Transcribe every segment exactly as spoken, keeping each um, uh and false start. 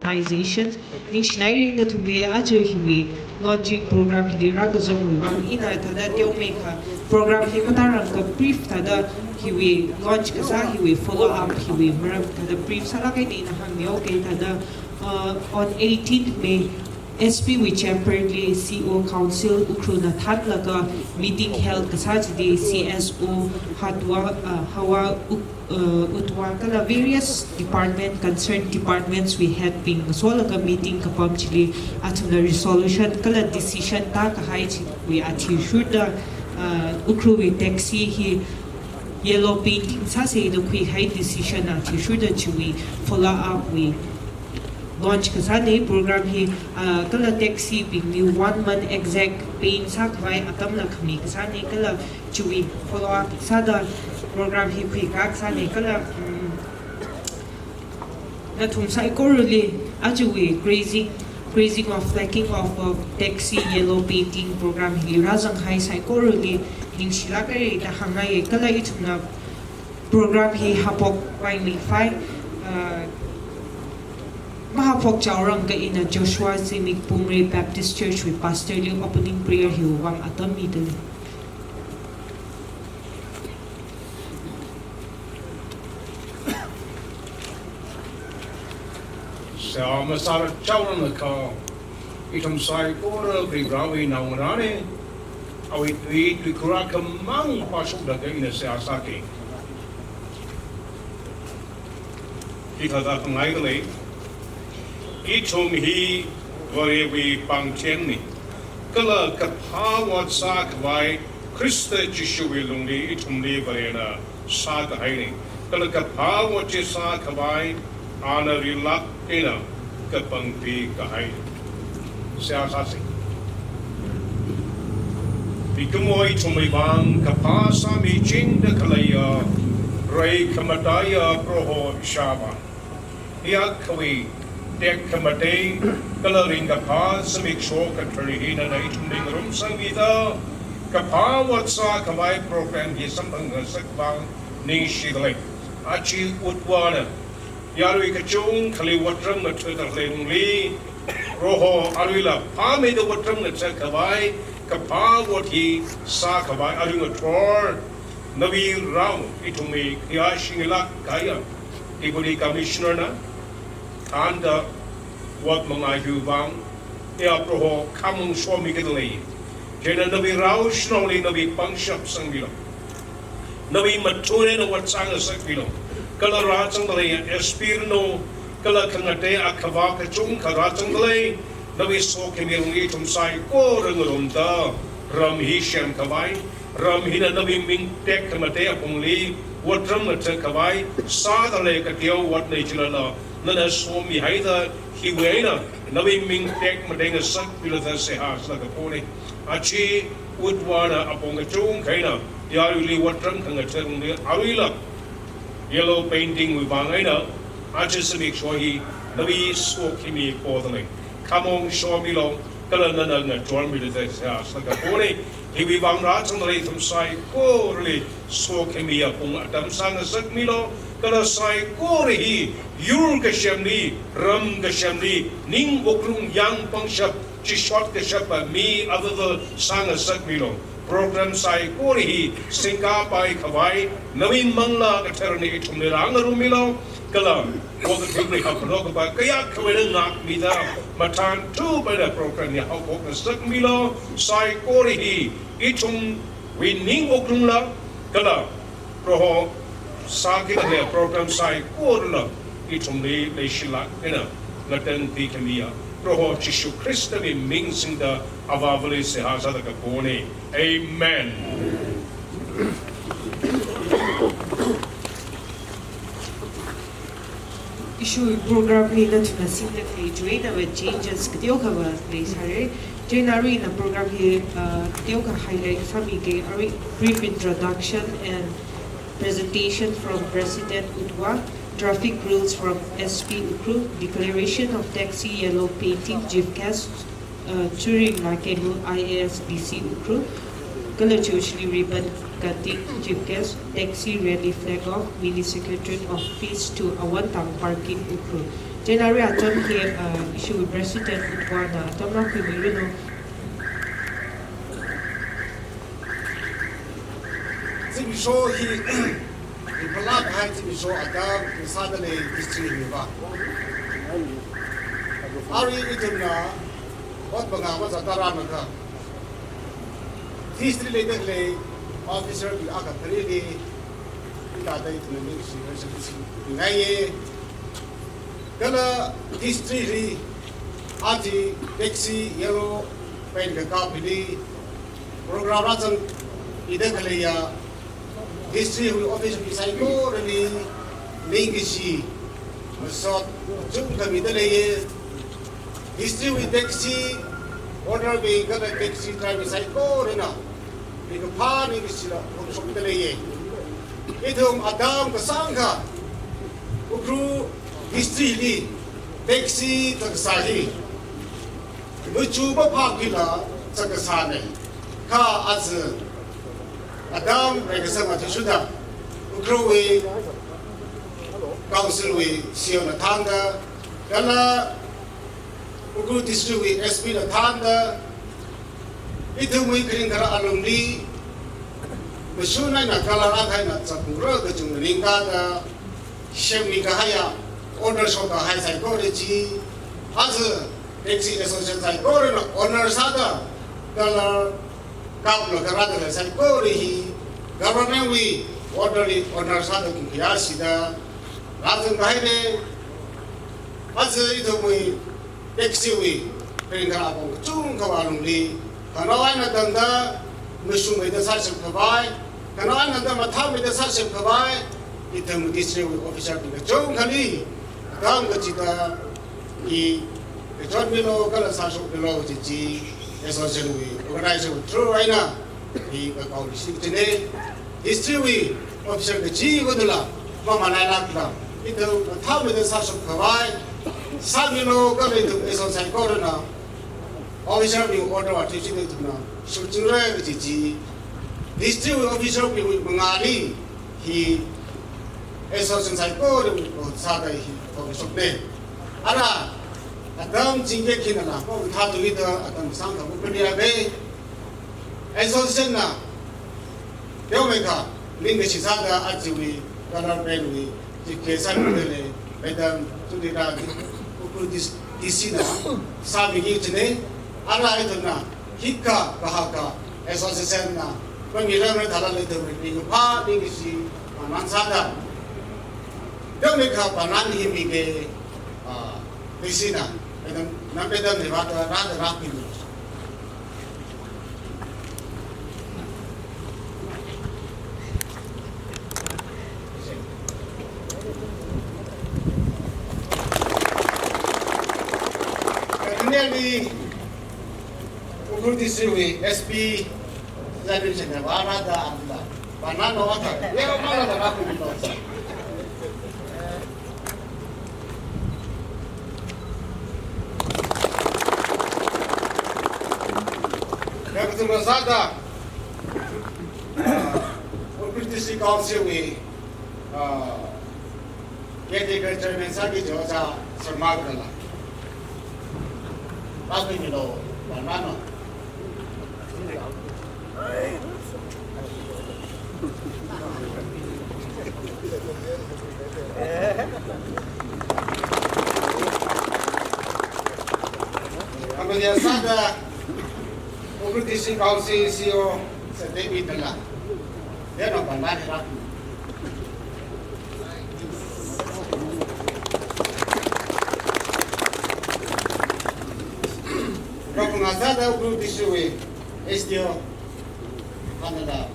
Organization, ningshinaira nathumli aja hiwui launching program hili rākazangwui vang ina thāda teomeikha program hi mathālāka brief thāda hiwui launch kasā hiwui follow up hiwui maram thāda brief sālāk eina ina hāngmihaoki thāda, uh, on eighteenth May, S P wui chamber li C O Council Ukhrulna thānlaga meeting held kasā chili C S O Hatwa, uh, Hawa Uk-, uh, Utwa kala various department, concerned departments wui head bing ngasolaga meeting kapam chili athumna resolution kala decision tākahai chiwui athishurda, uh, Ukhrulwui taxi hi yellow painting sāsei da khuihai decision athishurda chiwui follow up wui launch kasāna program hi, ah, kala taxi bingli one month exact paint sākhavai atamla khami kasāna kala chiwui follow up sāda program hi khuikā kasāna kala, mm, nathum saikorali ajawui crazy, crazy of flagging of, uh, taxi yellow painting program hi rāzanghai saikorali ningshilāk haira da hāngngaiya kala ithumna program hi haophok paimei khavai, uh, mahaophok chaorangakha ina Joshua Zimik Pumrei Baptist Church wui pastor li opening prayer hiwui vang atam mida. Seihā masāra chaorangakha, ithum saikora Varivarāwui naongarāna, awui tui, tuikhur akhamang pāshokda kha ina seihā sāki. Hithāda hāngngaidalei, ithum hi Varewui pāngchenna, kala kaphā ot sākhavai Khrista Jishuwui lungli ithumli Varena sākahaina, kala kaphā ot chi sākhavai ana rilāk eina kapangpi kahai. Seihā sāsa. Mikumo ithumwui vang kaphā sāmichingda khaleiya, rai khamataiya Proho Ishāvā, hi akhawui tekhamatei kala ringkaphā zimiksho kathara hi nana ithumli ngarumsangmida, kaphā ot sākhavai program hi samphang ngasak vang ningshidalei. Aja Utvāna yarui kachungkhali otram ngathada khalei lungli, Proho aruila phāmeida otram ngathakhavai, kaphā ot hi sākhavai arui ngathor, nawui rao ithumwui khayāshingilāk kahaiya Deputy Commissioner na thānda ot mangā hiwui vang, iya Proho khamong shomikida lei. Chieina nawui rao shanaoli nawui pangshap sangmilu. Nawui mathun eina ot sāngasakmilu. Kala rāzangda lei S P ranu, kala khangatei akhavā kachungkha rāzangda lei, nawui sokhami lungli ithum saikora ngarumda, ram hi semkhavai, ram hina nawui ming tekhamatei apongli otram ngathakhavai sāda lei, kateo otna chilala nana somihaida, hiwui eina nawui ming tekmatei ngasakmilu da seihā sālāk kapona. Aja Utvāna apong kachungkha eina yaruili otram khangatha lungli aruila yellow painting wui vang eina aja zimiksho hi nawui sokhami podalei. Khamong shomilu, kala nana ngachonmilu da seihā sālāk kapona. Hiwui vang rāzangda lei ithum saikorali sokhami apong atam sāngasakmilu, kala saikora hi yur kasemli, ram kasemli, ning wuklung yang pangshap, chishot kashapa mi avāva sāngasakmilu. Program saikora hi singkapai khavai nawui Manglā Katharana ithumli rāngarumilu, kala okathuili haophok khavai kayākha eina ngākmida, mathānthup eina program hi haophok ngasakmilu. Saikora hi ithumwui ning wuklungla, kala Proho sākida khalei program saikorala ithumli leishilāk eina ngatangpikhamiya Proho Jishu Khristawui ming singda Avāvali seihā sālāk kapona. Amen. Issue program hi nathumna singda khalei chiwui eina va changes kateokhava leisāra. Chieina arui ina program hi, uh, kateokha highlight sāmige. Arui brief introduction and presentation from President Utwa, traffic rules from S P Ukhrul, declaration of taxi yellow painting, chief guest, uh, Churing Lakelu, I A S D C Ukhrul, kala chiwui eina ribbon cutting, chief guest, taxi rally flag off, mini secretariat office to Awantang parking Ukhrul. Chieina arui atam hi, uh, issue president Utwana atam rākhuimiranu. Zimiksho hi, iphalak hai zimiksho atam sādalei history hiva. Arui ithumna ot banga mazatara maka. History leidalei officer bi aka tharili, ithāda ithumna ningshi, ningshi ngaiye. Kala history hi, aja taxi yellow paint kakap hili, program rāzangmida khaleiya, history wui officer bi saikorali, ningkashi, masot, chungkha mida leiye. History wui taxi owner bi kala taxi driver saikorana, ningkaphā ningkashila phongshokda leiye. Ithum atam kasāngkha, Ukhrul history li taxi kasā hi, machu maphākhuila sākasāna. Kha aja atam reikasang athishurda, Ukhrul wui council wui C E O na thānda, kala Ukhrul district wui S P na thānda, ithumwui kharing kharā alungli, mashun eina kala rākhaina chapura kachungna ringkāda, semmi kahaiya, order shokkahai saikora chi, aja taxi association saikorana honor sāda, kala kapla kharāda lei saikora hi, government wui order li honor sāda khayāshida, rāzangkahaina. Aja ithumwui taxi wui kharing kharā apong kachungkhawui alungli, khanao eina tangda mashungmeida sāshapkhavai, khanao eina tangda mathāmeida sāshapkhavai, ithum district wui officer bing kachungkhali, atam kachida, i, kachonmilu kala sāshokmilu kaji, association wui organizer wui through eina, i, kakao leishichinna. History wui officer kachi kudula, mamalailakla, ithum mathāmeida sāshapkhavai, sāmilu kala ithum association saikorana, officer bing order athishurda ithumna shokchingra kaji chi, history wui officer bingwui mangāli, hi association saikora sāda hi phongshokna. Ara, atam chingke khinala, ko thātuida atam sāngkha mukuniya be. Association na, teomeikha, ningkashi sāda ajawui, color paint wui, chief guest sāmida lei, Madam Sudhira, Ukhrul D C na, sāmiki kajina, ara ithumna, hikha, kahaka, association na, pamira mira thala lei ithum, ningkaphā, ningkashi, maman sāda. Teomeikha, panan hi mike, ah, D C na, Madam, na Madam ni vāda, rāda rākhuilu. Katineli Ukhrul District wui S P Zalim Chandra vāda amda. Banana waka. Yero mala da rapu ni to. Kakutu masada. Ukhrul District Council wui, ah, caretaker chairman sāki Joja Sharma kala. Rapu ni to, banana. Amanya sada Ukhrul District Council C E O Sir David Dala. Dia no bandar rak. Kapunga sada Ukhrul District wui S D O. Anada.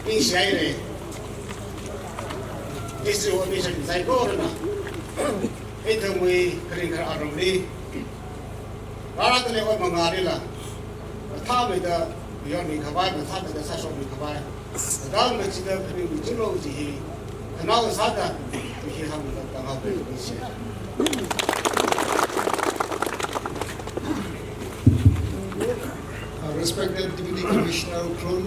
Ningshihaira. District officer saikorana ithumwui kharing kharar arumli, rārada leiva mangālila, mathāmeida yonmi khavai, mathāmeida sāshokmi khavai, kadang kachida kharing kachilo chi hi, khanao sāda, hi hāngda tanghaoki. Uh, respected Deputy Commissioner Ukhrul,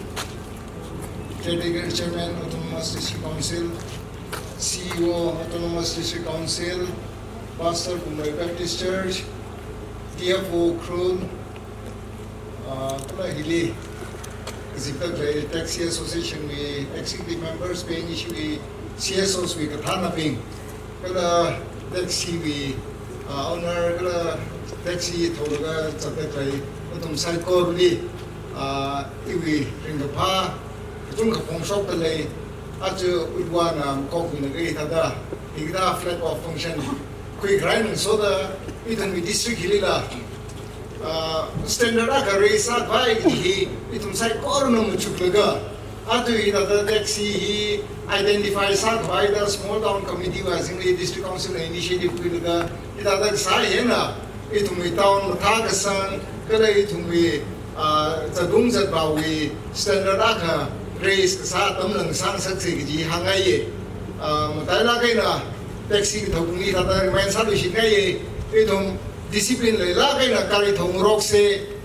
Deputy Chairman, Autonomous District Council, C E O, Autonomous District Council, Pastor, Bumrei Baptist Church, D F O Ukhrul, uh, kala hili kazipda khalei Taxi Association wui executive members, B N E C wui C S Os wui kathānabing, kala taxi wui, uh, owner, kala taxi tholaga zatda khalei nathum saikorali, uh, iwui ringkaphā kachungkha phongshokda lei. Aja Utva na makhokmina kahai thāda, hikathā flag off function khuikharā eina ngasoda, ithumwui district hilila, uh, standard akha raise sākhavai hi ithum saikorana machuklaga, aja hithāda taxi hi identify sākhavai da small town committee wui azingli district council na initiative khuilaga, hithāda kasā hina ithumwui town mathākasang, kala ithumwui, ah, zatung zatvāwui standard akha raise kasā atam ngasāngasaksa kaji hāngngaiya. Ah, matailāk eina taxi kathābingli hithāda remind sāluishitngaiya. Ithum discipline leilāk eina gari thongaroksa,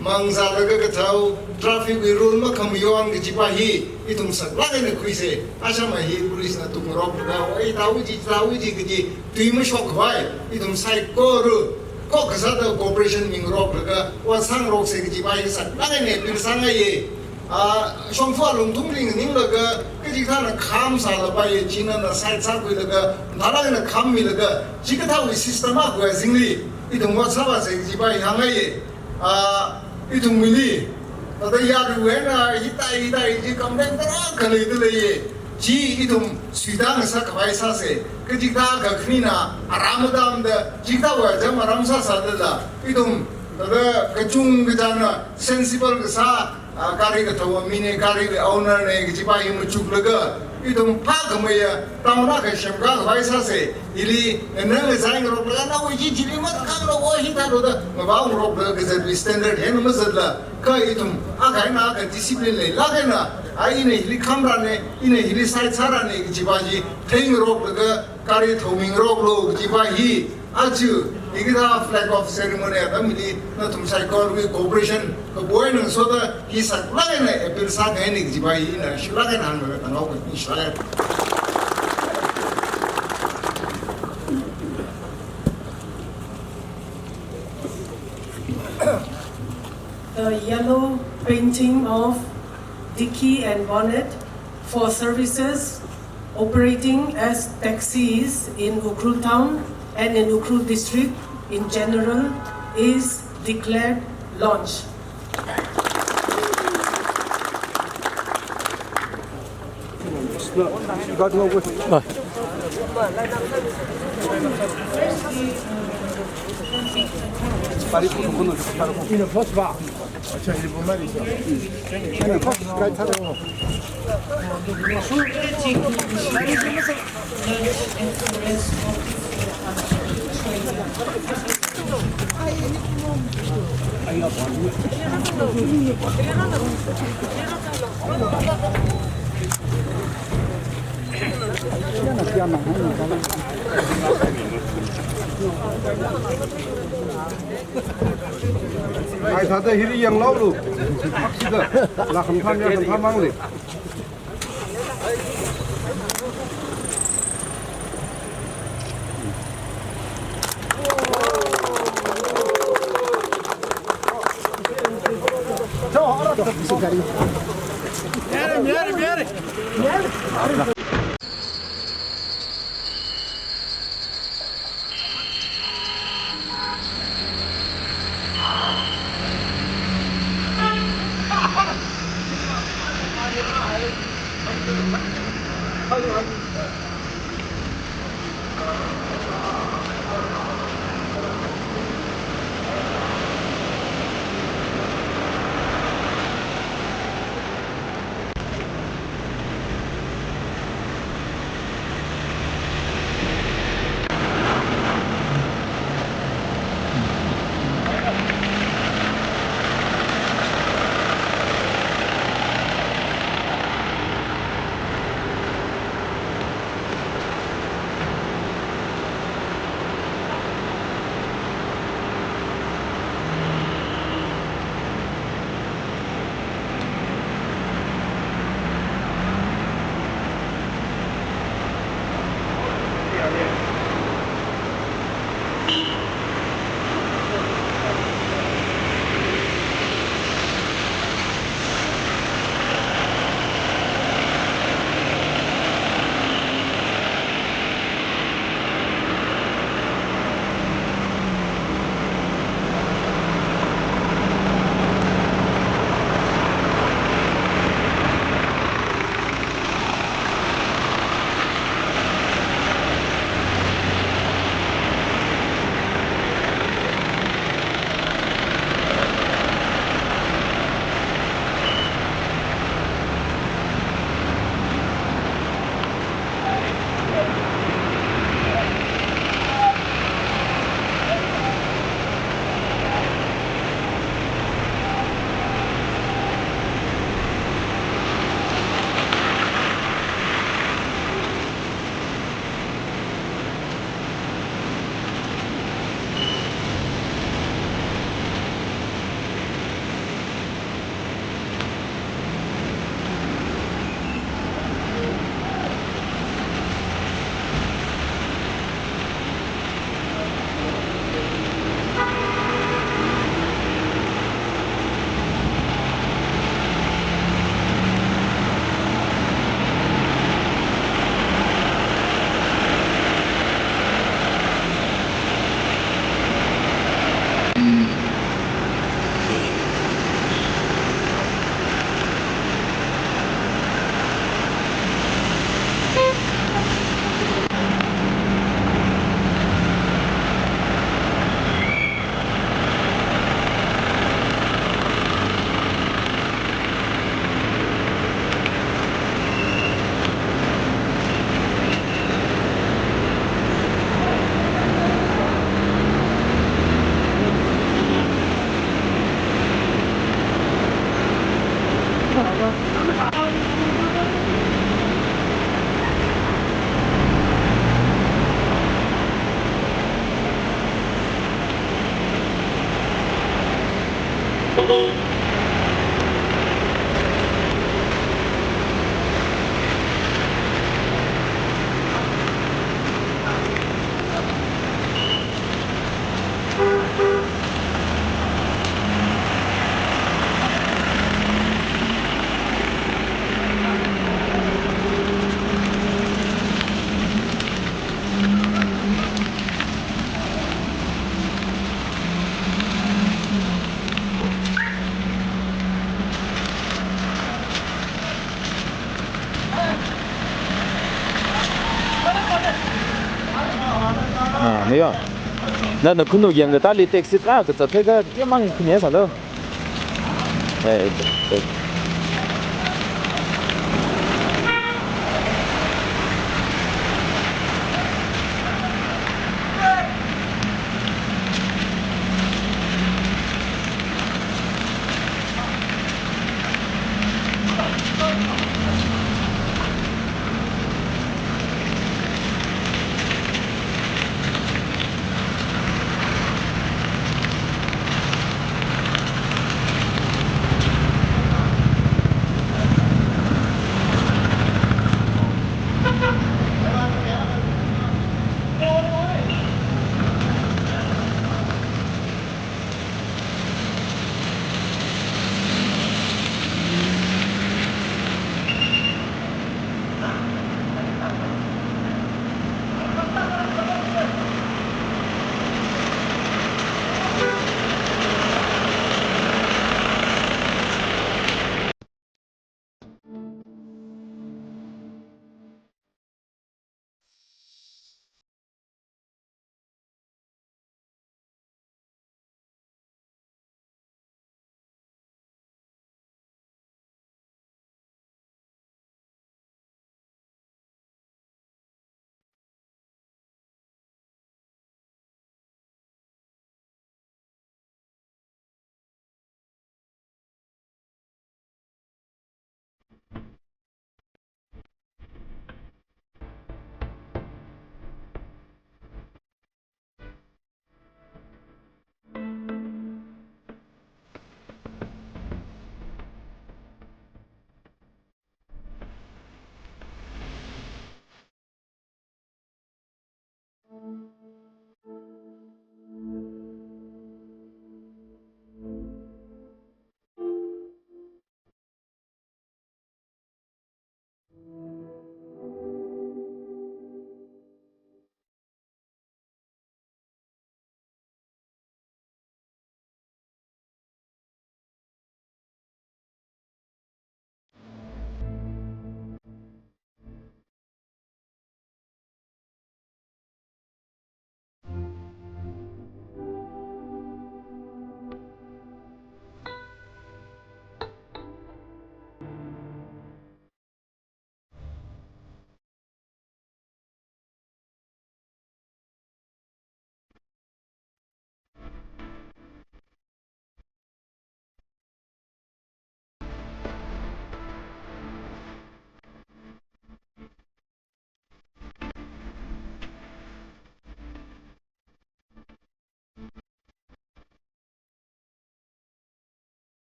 mangzālaga kathao, traffic wui rule makhamayon kajipa hi ithum saklāk eina khuisa. Ashama hi police na tukngaroklaga, oi, tāhaowa chi, tāhaowa chi kaji tui mashokkhavai, ithum saikora khokkha sāda cooperation mingaroklaga ot sāngaroksa kajipa hi saklāk eina appeal sāngaiya. Ah, shongfa lungthungli nganinglaga, kachikathāna kham sālapaiya, china na side sākhuilaga, mathālāk eina khammilaga, chikathāwui system akhawui azingli ithum ot sāvāsa kajipa hi hāngngaiya. Ah, ithumwuili thāda yaruiwui eina hithāda hithāda chi complain tarākha leida leiya. Chi ithum suitāngasakkhavai sāsa. Kachikathā kakhanina aram atamda chikathāwui ajam aram sāsādala, ithum thāda kachungkha china sensible kasā, ah, gari kathāva mina, gari owner na kajipa hi machuklaga, ithum phākhameiya town akha semkakhavai sāsa. Hili nganāngasai ngaroklaga, nawui chi chili makhanglo, o hithālo da ngavā ngaroklaga kazatwui standard hi mazatla, kha ithum akha eina akha discipline leilāk eina, a, ina hili khamrana, ina hili side sārana kajipa chi theingaroklaga gari thomingaroklu kajipa hi, aja hikathā flag off ceremony atamli nathum saikorawui cooperation kapo eina ngasoda hi saklāk eina appeal sāngaina kajipa hi ina shilāk eina hānglaga tanghaoki. Ningshilāk. The yellow painting of dicky and bonnet for services operating as taxis in Ukhrul town and in Ukhrul district in general is declared launched. Ai, thāda hili yanglu. Sida. La kham tham ya, kham tham mangli. Ah, niyo. Nana khunu yangda tali taxi tra ka zatthei ka yamang khuni sālo. Eh, eh.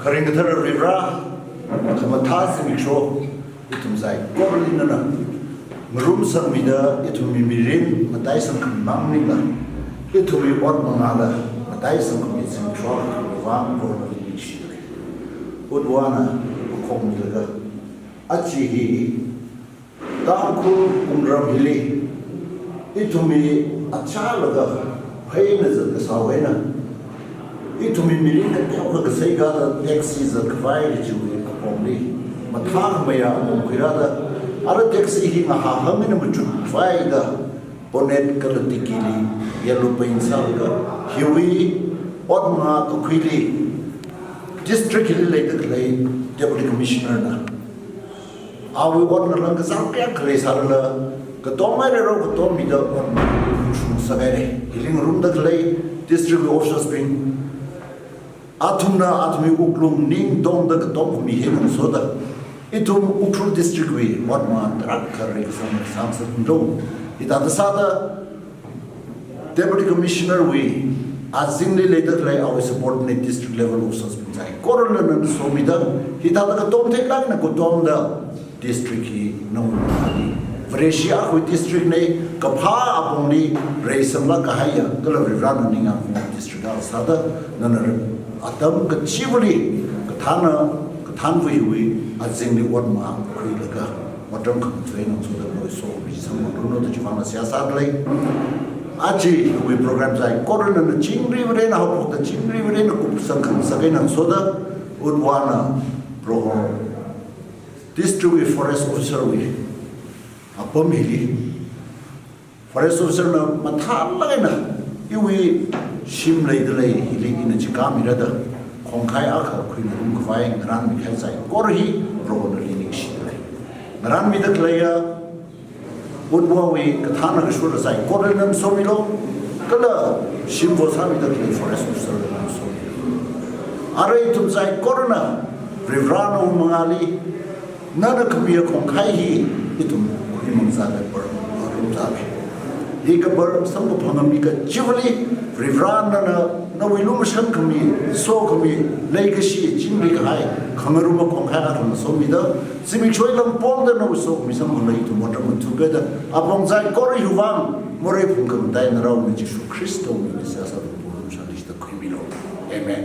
Kharing kathara Varivara, khamathā zimiksho, ithum saikorali nana ngarumsangmida ithumwui mirin mataisangkhami manglila, ithumwui ot mangāla mataisangkhami zimiksho ithumwui vang korali ningshilei. Otva̱na pakhommilaga, aja hi Tangkhul wungram hili ithumwui achālaga pheina zatkasā eina, ithumwui mirin kateokha kasai kathā taxi zatkhavai kajiwui apongli, Mathākhameiya apong khuirāda, ara taxi hi ngahāhāng eina machut khavai da, bonnet kala diggili yellow paint sālaga, hiwui ot mangā kakhuili, district hili leida khalei Deputy Commissioner na, awui otna lang kazang kayākha leisālala, katom hairarao katom mida ot mangā shung sāhaira. Hili ngarumda khalei district officers bing, athumna athumwui wuklung ning tongda katom khami hi ngasoda, ithum Ukhrul District wui ot mangā tarākha reikasang sāngasaklu. Hithāda sāda Deputy Commissioner wui azingli leida khalei awui subordinate district level officers bing saikorala nana somida, hithāda katom theilāk eina katomda district hi nawui mangāli, Vareshi akhawui district na, kaphā apongli reisamlāk kahaiya, kala Varivarana ningyāng district akha sāda, nana atam kachivali, kathāna, kathānva hiwui azingli ot mangā khuilaga, otram khangatha eina ngasoda nawui sokhami samphanglu da chiwui vang seihā sāda lei. Aja hiwui program saikorana nana chingri Varena haophokta, chingri Varena kupsang khangasak eina ngasoda, Utva na Proho District wui forest officer wui apam hili, forest officer na mathālāk eina iwui shim leida lei hili ina chikāmira da, khongkhai akha khuingarum khavai ngaranmi kahai saikora hi Prohonali ningshida lei. Ngaranmida khaleiya Utva wui kathāna kashura saikorali nana somilu, kala shim vo sāmida khalei forest officer nana somilu. Ara ithum saikorana Varivarana nawui mangāli, nana khamiya khongkhai hi ithum khuimang sāda bar, bar rumzāmi. Hi kabar samkaphang mi kachivali, Varivarana nawui lumashan khami, sokhami, leikashi, chingri kahai, khangaruma khongkhai akha somida, zimiksho langpongda nawui sokhami samphanglaga ithum otram ngathākida, apong saikora hiwui vang morei phungkhamataiya naomayara Jishu Khristawui mingli seihā sāda pulum shali da khuimilu. Amen.